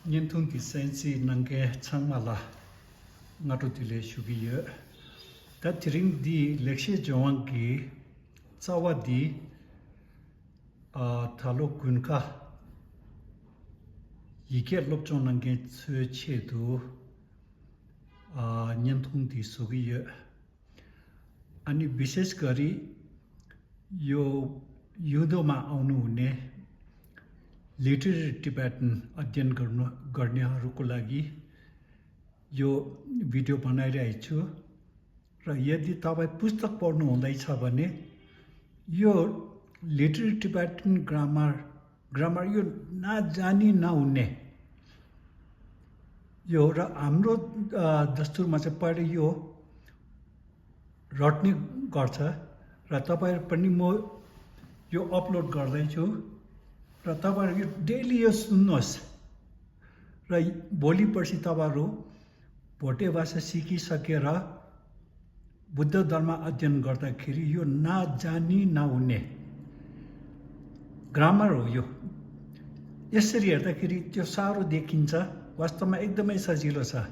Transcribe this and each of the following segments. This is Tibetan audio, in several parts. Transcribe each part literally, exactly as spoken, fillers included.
བརྙན་ཐུང་འདི་གསན་གཟིགས་གནང་མཁན་ཚང་མ་ལ་སྔ་དྲོ་བདེ་ལེགས་ཞུ་གི་ཡོད། ད་དེ་རིང་འདི་ལེགས་བཤད་ལྗོན་དབང་གི་རྩ་བ་འདི་ཨ་ད་ལོ་དགུན་ཁ་ཡིག་སྐད་སློབ་སྦྱོང་གནང་མཁན་ཚོའི་ཆེད་དུ་ཨ་བརྙན་ཐུང་འདི་བཟོ་གི་ཡོད། अनि विशेष गरी यो युदोमा आउनुहुने लिटरेरी टिबेटन अध्ययन गर्नु गर्नेहरूको लागि यो भिडियो बनाइरहेको छु। र यदि तपाईँ पुस्तक पढ्नु हुँदैछ भने यो लिटरेरी टिबेटन ग्रामर ग्रामर यो नजानी नहुने यो र हाम्रो अ, दस्तुरमा चाहिँ पहिले यो रट्ने गर्छ। र तपाईँहरू पनि म यो अपलोड गर्दैछु र तपाईँहरू यो डेली यो सुन्नुहोस्। र भोलि पर्सि तपाईँहरू भोटे भाषा सिकिसकेर बुद्ध धर्म अध्ययन गर्दाखेरि यो नजानी नहुने ग्रामर हो यो। यसरी हेर्दाखेरि त्यो साह्रो देखिन्छ, वास्तवमा एकदमै सजिलो छ।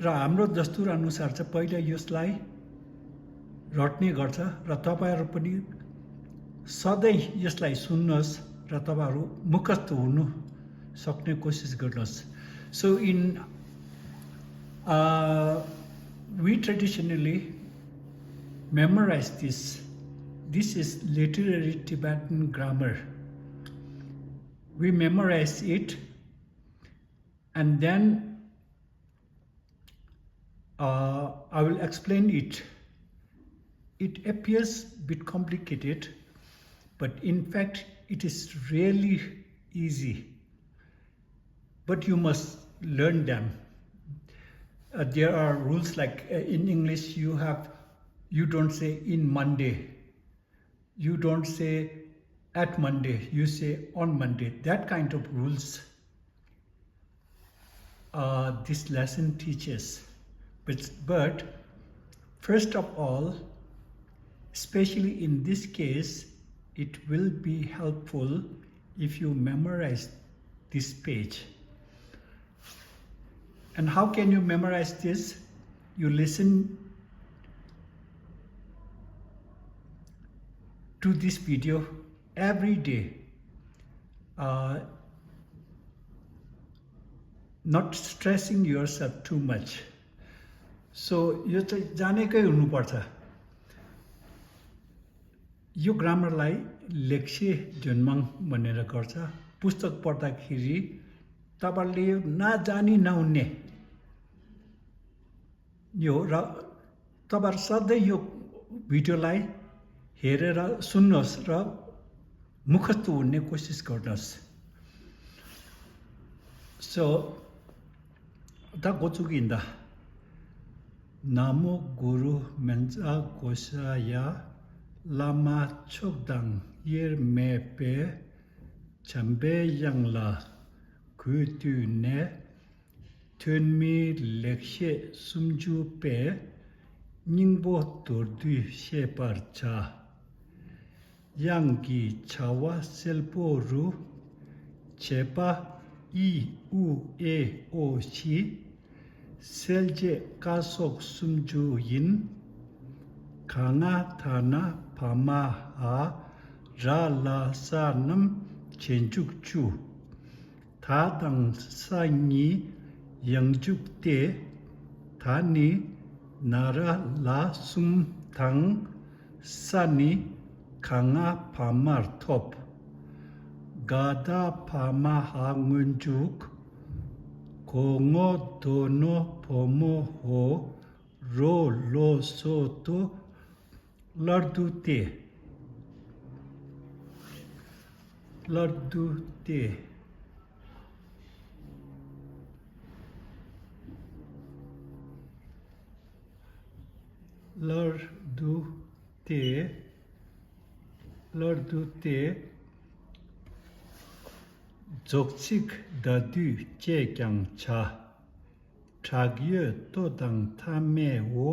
र हाम्रो दस्तुर अनुसार चाहिँ पहिला यसलाई रट्ने गर्छ र तपाईँहरू पनि सधैँ यसलाई सुन्नुहोस् र तपाईँहरू मुखस्त हुनु सक्ने कोसिस गर्नुहोस्। So in uh, we traditionally memorize this. This is literary Tibetan grammar. We memorize it and then uh, I will explain it. It appears a bit complicated, but in fact, it is really easy. But you must learn them. Uh, there are rules like uh, in English, you have you don't say in Monday, you don't say at Monday, you say on Monday. That kind of rules uh, this lesson teaches. But, but first of all, especially in this case, it will be helpful if you memorize this page. And how can you memorize this? You listen to this video every day, uh, not stressing yourself too much. So यो चाहिँ जानेकै हुनुपर्छ। यो ग्रामरलाई लेक्से झोन्माङ भनेर गर्छ। पुस्तक पढ्दाखेरि तपाईँले यो नजानी नहुने यो र तपाईँहरू सधैँ यो भिडियोलाई हेरेर सुन्नुहोस् र मुखस्त हुने कोसिस गर्नुहोस्। So ད་འགོ་ཚུགས་ཀྱི་ཡིན་ད། ན་མོ་གུ་རུ་མཉྫ་གྷོ་ཥ་ཡ། བླ་མ་མཆོག་དང་དབྱེར་མེད་པའི། བྱམས་པའི་དབྱངས་ལ་གུས་བཏུད་ནས། ཐོན་མིའི་ལེགས་བཤད་སུམ་ཅུ་པའི། སྙིང་པོ་མདོར་བསྡུས་བཤད་པར་བྱ། དབྱངས་ཀྱི་བྱ་བ་གསལ་པོ་རུ། བྱེད་པ་ཨི་ཨུ་ཨེ་ཨོ་བཞི། གསལ་བྱེད་ཀ་སོགས་སུམ་ཅུ་ཡིན། ག་ང་ད་ན་བ་མ་འ། ར་ལ་ས་རྣམས་རྗེས་འཇུག་བཅུ། ད་དང་ས་གཉིས་ཡང་འཇུག་སྟེ། ད་ནི་ན་ར་ལ་གསུམ་དང་། ས་ནི་ག་ང་བ་མར་ཐོབ། ག་ད་བ་མ་འ་སྔོན་འཇུག་གོ་ངོ་དོ་ནོ་བོ་མོ་འོ། རོ་ལོ་སོ་དོ། སླར་བསྡུ་སྟེ། སླར་བསྡུ་སྟེ། སླར་བསྡུ་སྟེ། སླར་བསྡུ་སྟེ། རྫོགས་ཚིག་ཟླ་སྡུད་ཅེས་ཀྱང་བྱ། དྲག་ཡོད་ལྟོ་དང་ཐ་མའི་འོ།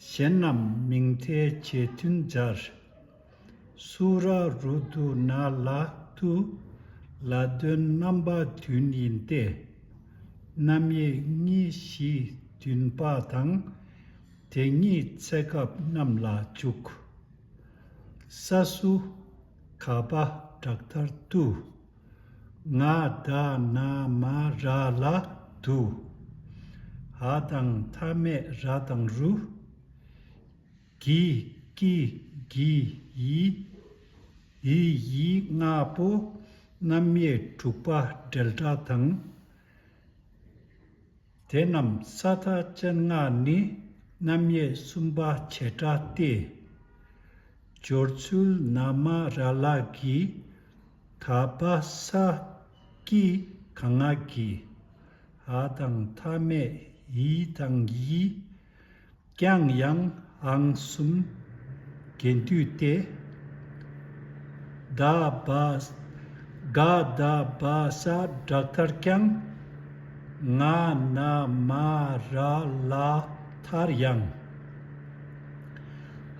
གཞན་རྣམས་མིང་མཐའི་རྗེས་མཐུན་སྦྱར། སུ་ར་རུ་དུ་ན་ལ་ཏུ། ལ་དོན་རྣམ་པ་བདུན་ཡིན་ཏེ། རྣམ་དབྱེ་གཉིས་བཞི་བདུན་པ་དང་། དེ་ཉིད་ཚེ་སྐབས་རྣམས་ལ་འཇུག། ས་སུ་ག་པ་དྲག་མཐར་ཏུ། ང་ད་ན་མ་ར་ལ་དུ། འ་དང་མཐའ་མེད་ར་དང་རུ། གི་ཀི་གི་ཡི། ཡི་ཡི་ལྔ་པོ་རྣམ་དབྱེ་དྲུག་པ་འབྲེལ་སྒྲ་དང་། དེ་རྣམས་ས་མཐའ་ཅན་ལྔ་ནི་རྣམ་དབྱེ་གསུམ་པ་བྱེད་སྒྲ་སྟེ། སྦྱོར་ཚུལ་ན་མ་ར་ལ་གི། ད་བ་ས་ཀི་ག་ང་གི། འ་དང་མཐའ་མེད་ཡི་དང་ཡི། ཀྱང་ཡང་འང་གསུམ་རྒྱན་སྡུད་དེ། ད་བ་ག་ད་བ་ས་དྲག་མཐར་ཀྱང་། ང་ན་མ་ར་ལ་མཐར་ཡང་།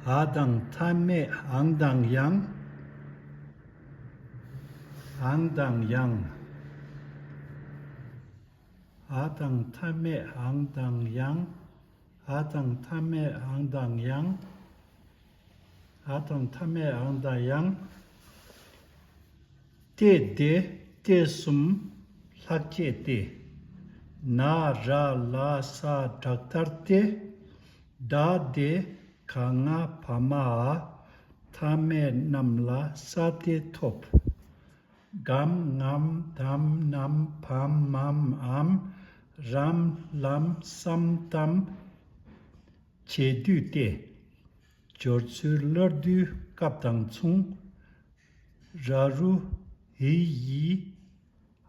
འ་དང་མཐའ་མེད་འང་དང་ཡང་། འང་དང་ཡང་། འ་དང་མཐའ་མེད་འང་དང་ཡང་། འ་དང་མཐའ་མེད་འང་དང་ཡང་། འ་དང་མཐའ་མེད་འང་དང་ཡང་། ཏེ་དེ་སྟེ་གསུམ་ལྷག་བཅས་ཏེ། ན་ར་ལ་ས་དྲག་མཐར་ཏེ། ད་དེ་ག་ང་བ་མ་འ། མཐའ་མེད་རྣམས་ལ་ས་སྟེ་ཐོབ། གམ་ངམ་དམ་ནམ་བམ་མམ་འམ། རམ་ལམ་སམ་ཏམ་བྱེད་སྡུད་དེ། སྦྱོར་ཚུལ་སླར་བསྡུའི་སྐབས་དང་མཚུངས། ར་རུ་འི་ཡི་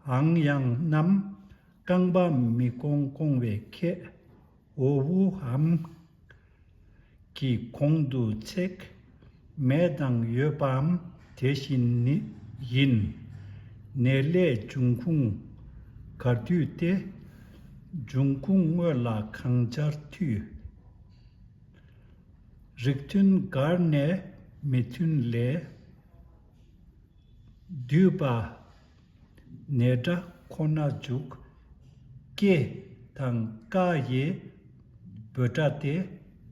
འང་ཡང་རྣམས་རྐང་པ་མི་སྐོང་སྐོང་བའི་ཁྱད་འོ་འུ་འམ་གྱི་གོང་དུ་ཚེག་མེད་དང་ཡོད་པའམ་དེ་བཞིན་ནི་ཡིན། ནས་ལས་འབྱུང་ཁུངས་གར་འདུས་ཏེ། འབྱུང་ཁུངས་དངོས་ལ་གང་སྦྱར་འཐུས། རིགས་མཐུན་གར་ནས་མི་མཐུན་ལས། འདུས་པ་ནས་སྒྲ་ཁོ་ན་འཇུག། ཀྱེ་དང་ཀ་ཡེ་འབོད་སྒྲ་སྟེ་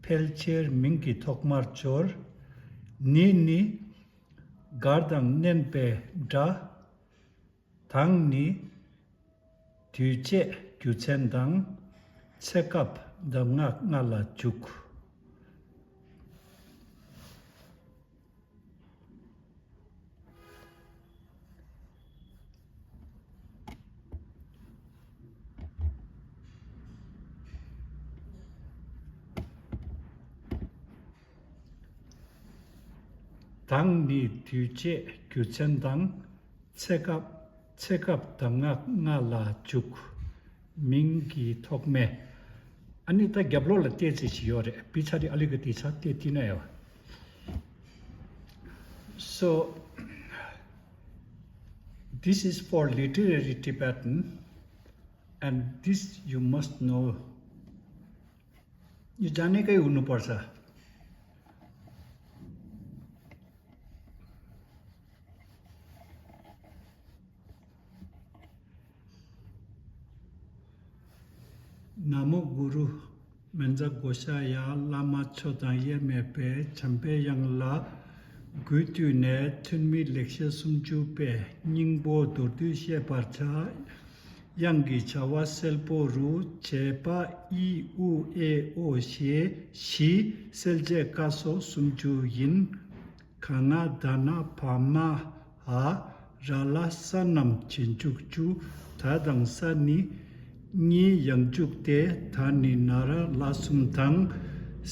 ཕལ་ཆེར་མིང་གི་ཐོག་མར་སྦྱོར། ནི་ནི་གར་དང་བརྣན་པའི་སྒྲ། དང་ནི་དུས་བཅད་རྒྱུ་མཚན་དང་ཚེ་སྐབས་གདམས་ངག་ལྔ་ལ་འཇུག། དང་ནི་དུས་བཅད་རྒྱུ་མཚན་དང་། ཚེ་སྐབས་ཚེ་སྐབས་གདམས་ངག་ལྔ་ལ་འཇུག། མིང་གི་ཐོག་མའི། ཨ་ནི་ད་རྒྱབ་ལོགས་ལ་བལྟས་ཚེ་ཞིག་ཡོད་རེད། བི་ཚ་རི་ཨ་ལི་ག་དི་ཚ་བལྟས་དེ་ན་ཡོད། So this is for literary Tibetan, and this you must know. ये जाने का ही उन्हों पर सा। ན་མོ་གུ་རུ། སྨན་རྩྭ་བགོ་བཤའ་ཡ། བླ་མ་མཆོག་དང་དབྱེར་མེད་པའི་བྱམས་པའི་དབྱངས་ལ་གུས་བཏུད་ནས། ཐོན་མིའི་ལེགས་བཤད་སུམ་ཅུ་པའི་སྙིང་པོ་མདོར་བསྡུས་བཤད་པར་བྱ། དབྱངས་ཀྱི་བྱ་བ་གསལ་པོ་རུ། བྱེད་པ་ཨི་ཨུ་ཨེ་ཨོ་ཞེས་བཞི། གསལ་བྱེད་ཀ་སོགས་སུམ་ཅུ་ཡིན། ག་ང་ད་ན་བ་མ་འ། ར་ལ་ས་རྣམས་རྗེས་འཇུག་བཅུ། ད་དང་ས་ནི་གཉིས་ཡང་འཇུག་སྟེ། ད་ནི་ན་ར་ལ་གསུམ་དང་།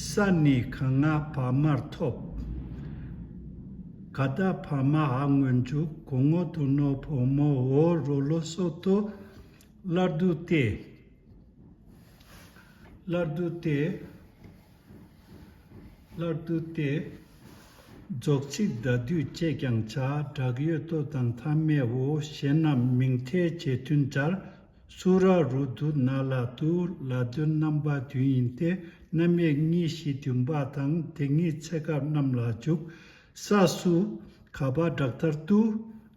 ས་ནི་ག་ང་བ་མར་ཐོབ། ག་ད་བ་མ་འ་སྔོན་འཇུག། གོ་ངོ་དོ་ནོ་བོ་མོ་འོ་རོ་ལོ་སོ་ཏོ། སླར་བསྡུ་སྟེ། སླར་བསྡུ་སྟེ། སླར་བསྡུ་སྟེ། རྫོགས་ཚིག་ཟླ་སྡུད་ཅེས་ཀྱང་བྱ། དྲག་ཡོད་ལྟོ་དང་མཐའ་མེད་འོ། གཞན་རྣམས་མིང་མཐའི་རྗེས་མཐུན་སྦྱར། སུ་ར་རུ་དུ་ན་ལ་དུ། ལ་དོན་རྣམ་པ་བདུན་ཡིན་ཏེ། རྣམ་དབྱེ་གཉིས་བཞི་བདུན་པ་དང་། དེ་ཉིད་ཚེ་སྐབས་རྣམས་ལ་འཇུག། ས་སུ་ག་པ་དྲག་མཐར་ཏུ།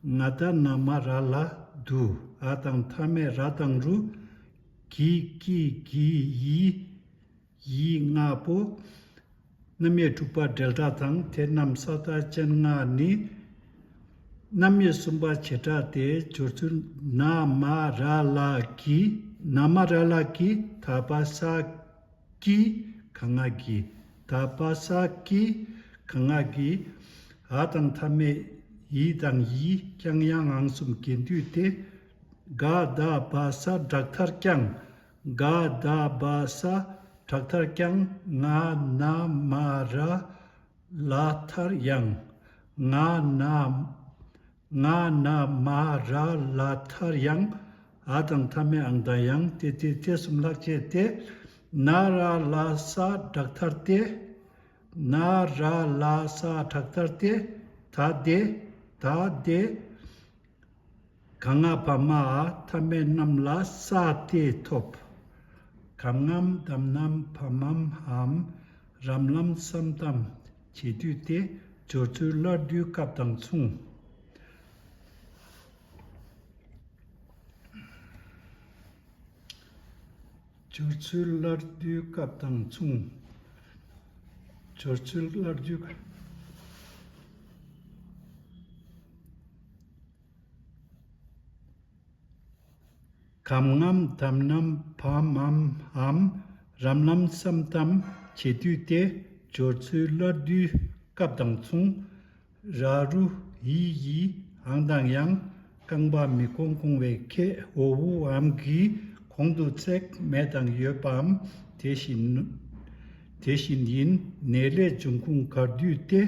ང་ད་ན་མ་ར་ལ་དུ། འ་དང་མཐའ་མེད་ར་དང་རུ། གི་ཀི་གི་ཡི། ཡི་ལྔ་པོ། རྣམ་དབྱེ་དྲུག་པ་འབྲེལ་སྒྲ་དང་དེ་རྣམས་ས་མཐའ་ཅན་ལྔ་ནི། རྣམ་དབྱེ་གསུམ་པ་བྱེད་སྒྲ་སྟེ་སྦྱོར་ཚུལ་ན་མ་ར་ལ་གི། ན་མ་ར་ལ་གི། ད་བ་ས་ཀི། ག་ང་གི། ད་བ་ས་ཀི། ག་ང་གི། འ་དང་མཐའ་མེད་ཡི་དང་ཡི་ཀྱང་ཡང་འང་གསུམ་གྱེས་བསྡུས་ཏེ། ག་ད་བ་ས་དྲག་མཐར་ཀྱང་། ག་ད་བ་ས་དྲག་མཐར་ཀྱང་། ང་ན་མ་ར་ལ་མཐར་ཡང་། ང་ན་ང་ན་མ་ར་ལ་མཐར་ཡང་། འ་དང་མཐའ་མེད་འང་དང་ཡང་སྟེ་སྟེ་སྟེ་གསུམ་ལྷག་བཅས་ཏེ། ན་ར་ལ་ས་དྲག་མཐར་ཏེ། ན་ར་ལ་ས་དྲག་མཐར་ཏེ། ད་དེ། ད་དེ། ག་ང་བ་མ་འ་མཐའ་མེད་རྣམས་ལ་ས་སྟེ་ཐོབ། གམ་ངམ་དམ་ནམ་བམ་མམ་འམ། རམ་ལམ་སམ་ཏམ་བྱེད་བསྡུས་ཏེ། སྦྱོར་ཚུལ་སླར་བསྡུའི་སྐབས་དང་མཚུངས། སྦྱོར་ཚུལ་སླར་བསྡུའི་སྐབས་དང་མཚུངས། སྦྱོར་ཚུལ་སླར་བསྡུའི། གམ་ངམ་དམ་ནམ་བམ་མམ་འམ། རམ་ལམ་སམ་ཏམ་བྱེད་བསྡུས་ཏེ། སྦྱོར་ཚུལ་སླར་བསྡུའི་སྐབས་དང་མཚུངས། ར་རུ་ཡི་ཡི་འང་དང་ཡང་། རྐང་པ་མི་གོང་གོང་བའི་ཁྱེད་འོ་འུ་འམ་གྱི་གོང་དུ་བརྩེགས་མེད་དང་ཡོད་པའམ་དེ་བཞིན་དེ་བཞིན་ཡིན། ནས་ལས་འབྱུང་ཁུངས་གར་བསྡུས་ཏེ།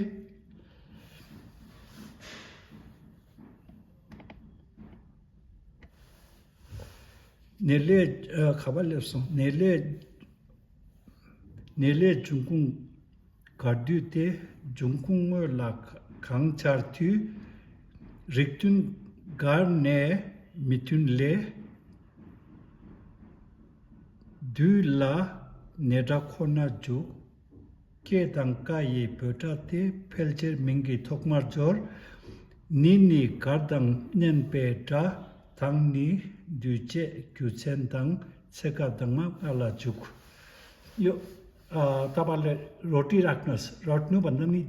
ནས་ལས། ཨ། ག་པར་སླེབས་སོང་། ནས་ལས། ནས་ལས་འབྱུང་ཁུངས་གར་བསྡུས་ཏེ། འབྱུང་ཁུངས་དངོས་ལ་གང་སྦྱར་དུས། རིགས་མཐུན་གར་ནས་མི་མཐུན་ལས། བསྡུས་ལ་ནས་སྒྲ་ཁོ་ན་འཇུག། ཀྱེ་དང་ཀ་ཡི་འབོད་སྒྲ་སྟེ། ཕལ་ཆེར་མིང་གི་ཐོག་མར་སྦྱོར། ནི་ནི་གར་དང་བརྣན་པའི་སྒྲ་དང་ནི་འདུས་བྱས་རྒྱུ་མཚན་དང་ཚེ་སྐབས་དང་མ་ལྔ་ལ་འཇུག། ཡོ། ཨ། ད་བར་ལས་རོ་ཏི་རག་ནོས། རོ་ཏི་ནུ་བ་ན་ནི།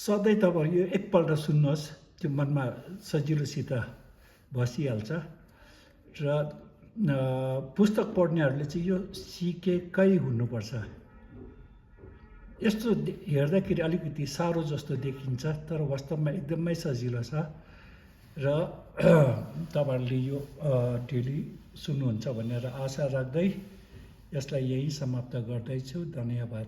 ས་དེ་ད་བར་ཡོད་ཨེག་པལ་ར་སུན་ནོས། དེ་མན་མ་ས་ཇི་ལ་སི་ད་བ་སི་ཨལ་ཙ་ར། पुस्तक पढ्नेहरूले चाहिँ यो सिकेकै हुनुपर्छ। यस्तो हेर्दाखेरि अलिकति साह्रो जस्तो देखिन्छ, तर वास्तवमा एकदमै सजिलो छ। र तपाईँहरूले यो, अ, डेली सुन्नुहुन्छ भनेर आशा राख्दै यसलाई यहीँ समाप्त गर्दैछु। धन्यवाद।